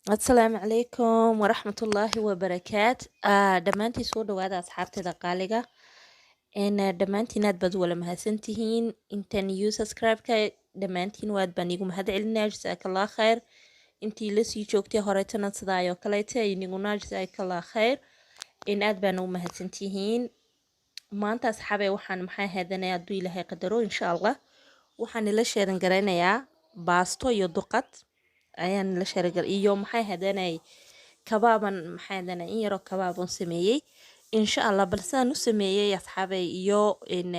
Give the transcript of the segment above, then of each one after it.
Asalaamu calaykum waraxmatullaahi wabarakaat. Dhammaantiin soo dhawaada, asxaabteeda qaaliga. Dhammaantiin aad baad wala mahadsantihiin. Intan new subscribe-ka dhammaantiin waad baan iigu mahad celinaya, jasaakallah khayr. Intii lasii joogtay horetana sidaa oo kaleeta iniguna jasaakallah khayr, in aad baan ugu mahadsantihiin. Maanta, asxaabey, waxaan maxay hadanaya, hadduu Ilaahay qadaro, insha Allah, waxaan ila sharing garaynayaa baasto iyo duqad ayaan la sharing iyo maxay hadanay kabaaban, maxay hadanay in yaroo kabaabon sameeyey, insha Allah. Bal sidaan u sameeyey, asxaabey, iyo in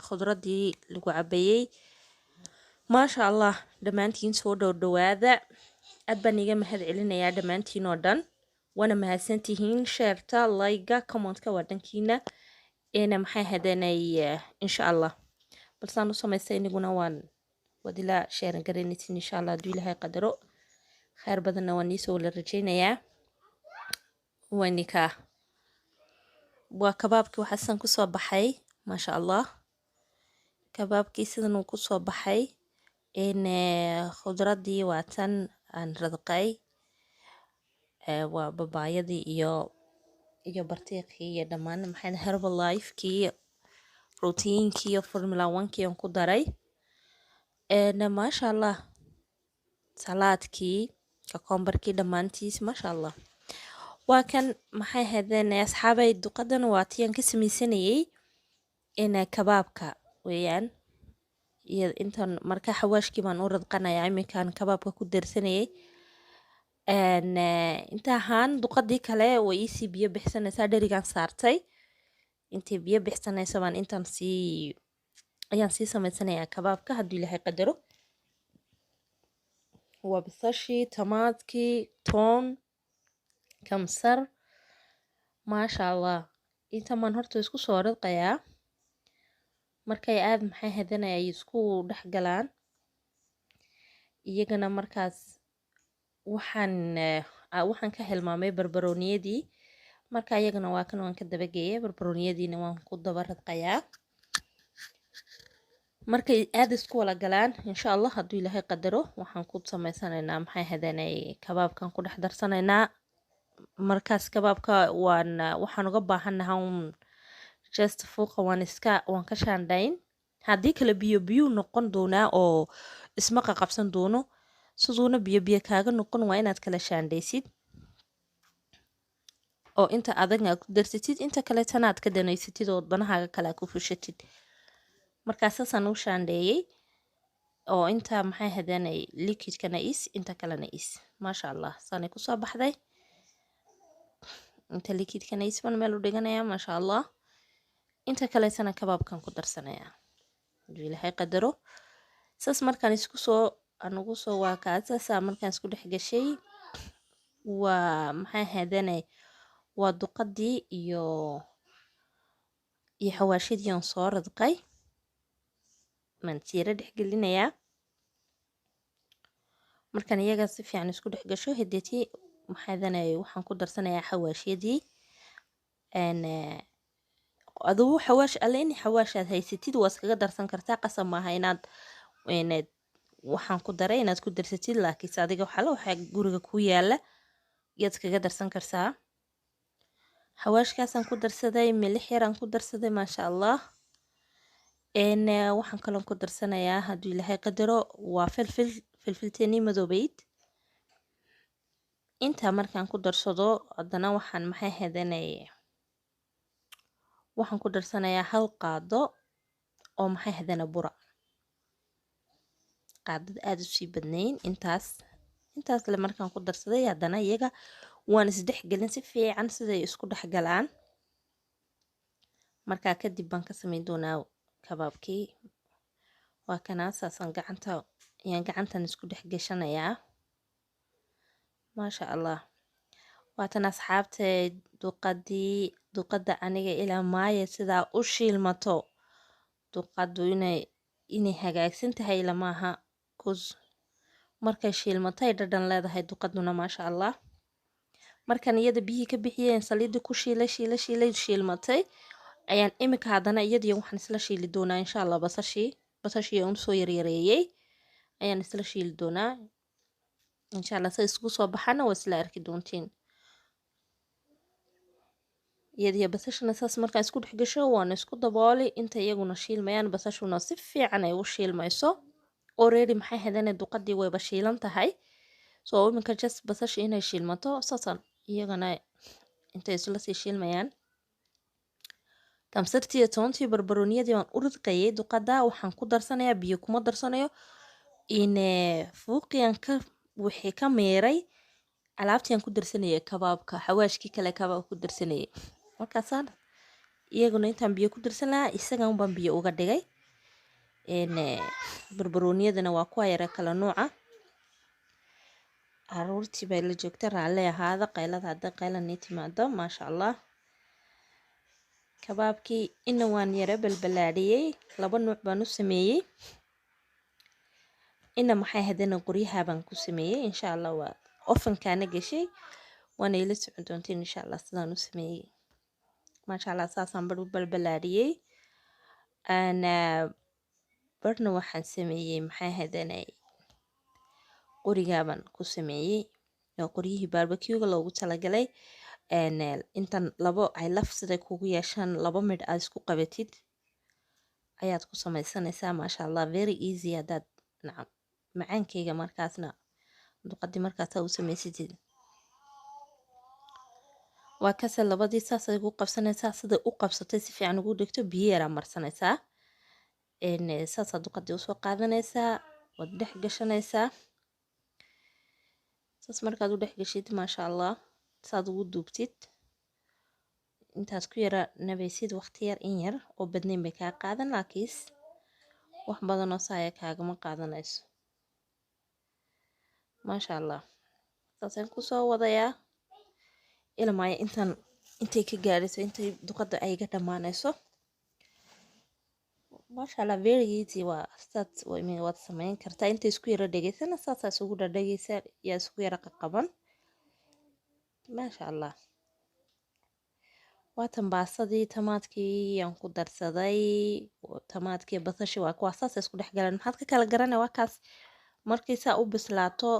khudradii lagu cabayey, maasha Allah. Dhammaantiin soo dhow dhawaada, aad baan iga mahad celinayaa dhammaantiin oo dhan, waana mahadsantihiin. Share-ta, like-ga, comment-ka waa dhankiina. Ina maxay hadanay, insha Allah, bal saan u samaystay iniguna waan waad ila sharing garaynaysin, insha Allah, hadduu Ilaahay qadaro. Khayr badanna waan iisoo wala rajaynayaa. Wanika waa kabaabkii, waxaa sidan kusoo baxay, maasha Allah. Kabaabkii sidan uu kusoo baxay. In khudradii waa tan aan radqay, waa babaayadii iyo bartiiqii iyo dhammaan maxay Herbalifekii, proteinkii iyo Formula One-kii aan ku daray, maasha Allah. Salaadkii, cucumberkii, dhammaantiis, maasha Allah. Waa kan, maxay haydeen, asxaabay, duqadan waa tii aan ka sameysanayay in kabaabka weeyaan. Iyo intan marka xawaashkii baan u radqanayaa iminkaan kabaabka ku darsanayay. Inta ahaan duqadii kale way iisii biyo bixsanaysaa, dherigaan saartay. Intay biyo bixsanaysa baan intan sii ayaan sii sameysanayaa kabaabka, hadduu Ilaahay qadaro. Waa basashii, tamaadkii, toon, kamsar, maasha Allah. Intan baan horta isku soo ridqayaa. Markay aad maxay hadanay ay isku dhex galaan iyagana, markaas waxaan ka hilmaamay barbarooniyadii. Marka iyagana waa kan, waan ka dabageeyay, barbarooniyadiina waan ku daba ridqayaa. Markay aada isku wala galaan, insha Allah, hadduu Ilaahay qadaro, waxaan ku sameysanaynaa, maxay hadanay, kabaabkan ku dhex darsanaynaa. Markaas kabaabka waxaan uga baahannaha un just fuuqa waan iska waan ka shaandhayn. Haddii kale biyo biyuu noqon doonaa oo isma qaqabsan doono. Siduuna biyo biyo kaaga noqon, waa inaad kala shaandhaysid oo inta adagna aad ku darsatid, inta kaleetana aad ka danaysatid oo danahaaga kale aad ku fushatid. Markaa saasaan u shaandheeyey oo inta maxay hadanay liquidkana is, inta kalena is, maasha Allah, saanay kusoo baxday. Inta liquidkana is baan meel u dhiganayaa, maasha Allah. Inta kaleetana kabaabkan ku darsanayaa, hadduu Ilaahay qadaro. Saas markaan isku soo anugu soo waa kaa, saasaa markaan isku dhex gashay. Waa maxay hadanay, waa duqadii iyo xawaashadii aan soo radqay maan siira dhex gelinayaa. Markaan iyaga si fiican isku dhex gasho hideetii, maxaadanay, waxaan ku darsanayaa xawaashyadii. Adugu xawaash alle in xawaashaad haysatid waa iskaga darsan kartaa. Qasab maaha inaad waxaan ku daray inaad ku darsatid, laakiinse adiga waxala waxaa guriga ku yaala yaad iskaga darsan kartaa. Xawaashkaasaan ku darsaday, milix yaraan ku darsaday, maasha Allah. Waxaan kaloon ku darsanayaa, hadduu Ilaahay qadaro, waa filfil, filfilteenii madoobeyd. Intaa markaan ku darsado, haddana waxaan maxay hadanay, waxaan ku darsanayaa hal qaado oo maxay hadana bura, qaadada aada usii badnayn. Intaas le markaan ku darsaday, haddana iyaga waan isdhexgelin si fiican siday isku dhexgalaan. Markaa kadib baan ka sameyn doonaa kabaabkii. Waa kanaa, saasaan gacanta ayaan gacantan isku dhex gashanayaa, maasha Allah. Waatan, asxaabtee, duqadii. Duqadda aniga ilaa maaya sidaa u shiilmato duqaddu inay hagaagsan tahay lamaaha kus. Markay shiilmatay dhadhan leedahay duqaduna, maasha Allah. Markaan iyada biyihii ka bixiyeen, saliidii ku shiilay, shiilay, shiilay, shiilmatay, ayaan imika haddana iyadiyo waxaan isla shiili doonaa, insha Allah, basashii. Basashii aan usoo yaryareeyey ayaan isla shiili doonaa. Insha Allah say isku soo baxana waa isla arki doontiin. Iyadiyo basashana saas markaa isku dhex gasho, waana isku dabooli inta iyaguna shiilmayaan, basashuna si fiican ay u shiilmayso. Already maxay hadane duqadii wayba shiilan tahay, so iminka just basasha inay shiilmato saasan iyagana intay isla sii shiilmayaan. Kamsartii iyo toontii barbarooniyadii waan u ridqayay duqada. Waxaan ku darsanayaa biyo, kuma darsanayo in fuuqiyan ka wixii ka meeray alaabtii aan ku darsanayay kabaabka, xawaashkii kale kabaabka ku darsanayay. Markaasaan iyaguna intaan biyo ku darsan lahaa, isaga unbaan biyo uga dhigay. Barbarooniyadana waa kuwa yara kala nooca. Caruurtii bay la joogta, raalli ahaada qaylada hadda qayla nii timaado. Maasha Allah, kabaabkii ina waan yara balbalaadhiyey, laba nuuc baan u sameeyey. Ina maxay hadana qoryaha baan ku sameeyey. Insha Allah waa ofankaana gashay, waana ila socon doonteen insha Allah sidaan u sameeyey. Maasha Allah, saasaan bar u balbalaadhiyey, ana barna waxaan sameeyey maxay hadana qorigaabaan ku sameeyey, oo qoryihii barbecue-ga loogu talagalay. Intan labo ay laf siday kugu yeeshaan, laba midh aad isku qabatid ayaad ku samaysanaysaa. Maasha Allah, very easy. Haddaad nacam macaankeyga markaasna duqadii markaasaa u samaysatid, waa kase labadii saasay ku qabsanaysaa. Siday u qabsatay si fiican ugu dhigto, biyo yaraa marsanaysaa, saasaa duqadii usoo qaadanaysaa, waad dhex gashanaysaa. Saas markaad u dhex gashid, maasha Allah, saad ugu duubtid, intaad ku yara nabaysid waqti yar, in yar oo badnayn bay kaa qaadan, laakiis wax badanoo saaya kaagama qaadanayso. Maasha Allah, saasaan kusoo wadayaa ilmaaya intaan intay ka gaadhayso, intay duqada ay ga dhammaanayso. Maasha Allah, very easy. Waa saad waad samayn kartaa. Intay isku yara dhegaysana saasaa isugu dhadhegaysa, yaa isku yara qaqaban. Maasha Allah, waatan baasadii tamaadkii yaan ku darsaday, tamaadkii basashi waa kuwaa saasa isku dhex galaan. Maxaad ka kala garana? Waa kaas markii saa u bislaato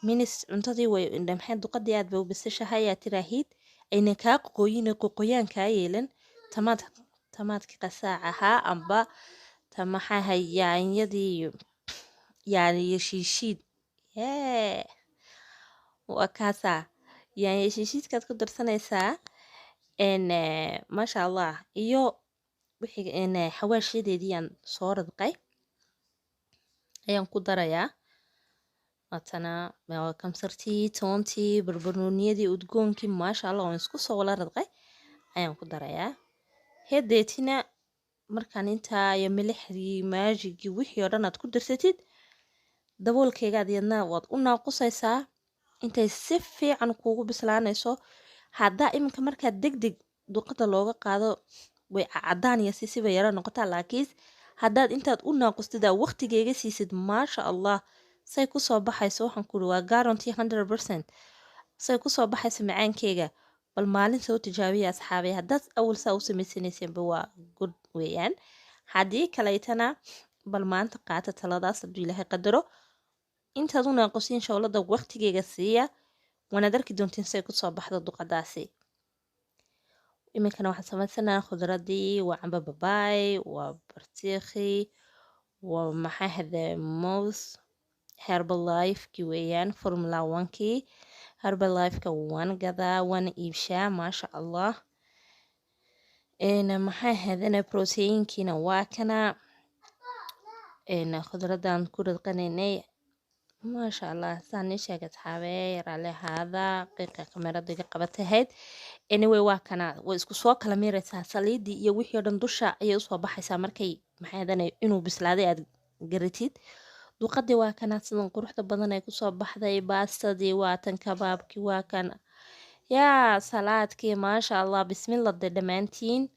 minis cuntadii way maxay duqadii aad bay u bisashahay yaa tiraahid, ayna kaa qoqooyin, qoqoyaan kaa yeelan. Tamaad, tamaadkii qasaac ahaa amba tamaxaha yaanyadii yaaniyo shiishiid, hee, waa kaasaa yaanyo shiishiidkaad ku darsanaysaa. Maasha Allah, iyo wixii xawaashadeedii aan soo radqay ayaan ku darayaa. Waatana kamsartii, toontii, barbarooniyadii, udgoonkii, maasha Allah, waan isku soo wala radqay ayaan ku darayaa. Hedeetina markaan intaa iyo milixdii, maajigii, wixii oo dhan aad ku darsatid, daboolkeygaad iyadna waad u naaqusaysaa intay si fiican kuugu bislaanayso. Haddaa iminka markaa deg deg duqada looga qaado, way cadaan iyo sisiba yaro noqotaa, laakiin haddaad intaad u naaqustid aa waqtigeega siisid, maasha Allah, say kusoo baxayso, waxaan kuri waa guarantee 100% say kusoo baxayso macaankeyga. Bal maalin soo tijaabiya asxaabay. Haddaad awal saa u samaysanaysenba waa good weeyaan, haddii kalaytana bal maanta qaata taladaas hadduu Ilaahay qadaro. Intaad u naaqosiin shawlada waqtigeega siiya, waanaad arki doontiin say kusoo baxdo duqadaasi. Iminkana waxaan samaysanaa khudradii. Waa camba babaay, waa bartiikhi, waa maxaa hade moos Herbalifeki weeyaan, Formula One-kii Herbalifeka waan gadaa, waana iibshaa, maasha Allah. Maxaa hadana proteinkiina waa kana khudradan ku ridqanaynay. Maasha Allah, saan ii sheegay asxaabey, raalli ahaada, qiiqa kamerada iga qabatahayd. Anyway, waa kana way isku soo kala miiraysaa saliidii iyo wixii oo dhan, dusha ayay usoo baxaysaa markay maxay hadana inuu bislaaday aad garatid. Duqadii waa kana sidan quruxda badan ay kusoo baxday, baastadii waa tan, kabaabkii waa kan, yaa salaadkii, maasha Allah, bismillah. De dhammaantiin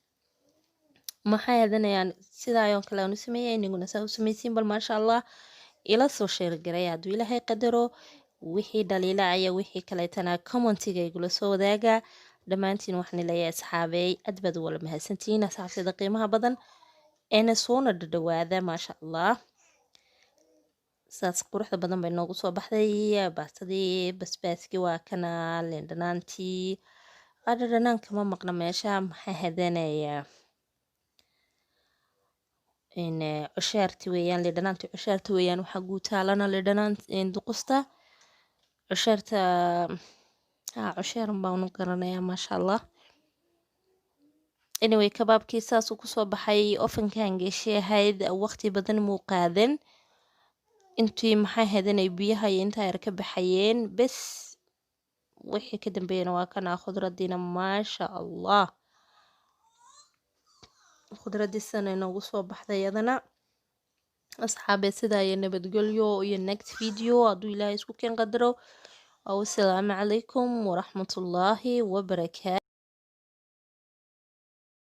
maxay hadanayaan sidaayoo kale aan u sameeyay, iniguna saa u samaysiin. Bal maasha Allah, ila soo sheergaray hadduu Ilaahay qadaro. Wixii dhaliila aya wixii kaleetana commentiga igula soo wadaaga. Dhammaantiin waxaan leeyahay asxaabey, aad baad wala mahadsantihiin asxaabteeda qiimaha badan eena soona dhadhawaada. Maasha Allah. Saas quruxda badan bay noogu soo baxday baastadii. Basbaaskii waa kana, liin dhanaantii, qadha dhanaan kama maqna meesha. Maxay hadanaya in cushaarti weeyaan, liin dhanaanti cushaarta weeyaan. Waxaa guutaalana liin dhanaan duqusta cushaarta, ha cushaar baan u garanayaa, maasha Allah. Anyway, kabaabkii saasuu kusoo baxay. Ovenkan geeshay ahayd, waqti badan muu qaadan. Intii maxay hadanay biyaha iyo intaa yar ka baxayeen bes, wixii ka dambeeyana waa kana. Khudradiina maasha Allah, khudradii sana inoogu soo baxday iyadana. Asxaabe, sidaa iyo nabadgelyo iyo next video hadduu Ilaahay isku keen qadaro. Wasalaamu calaykum waraxmatullaahi wabarakaatu.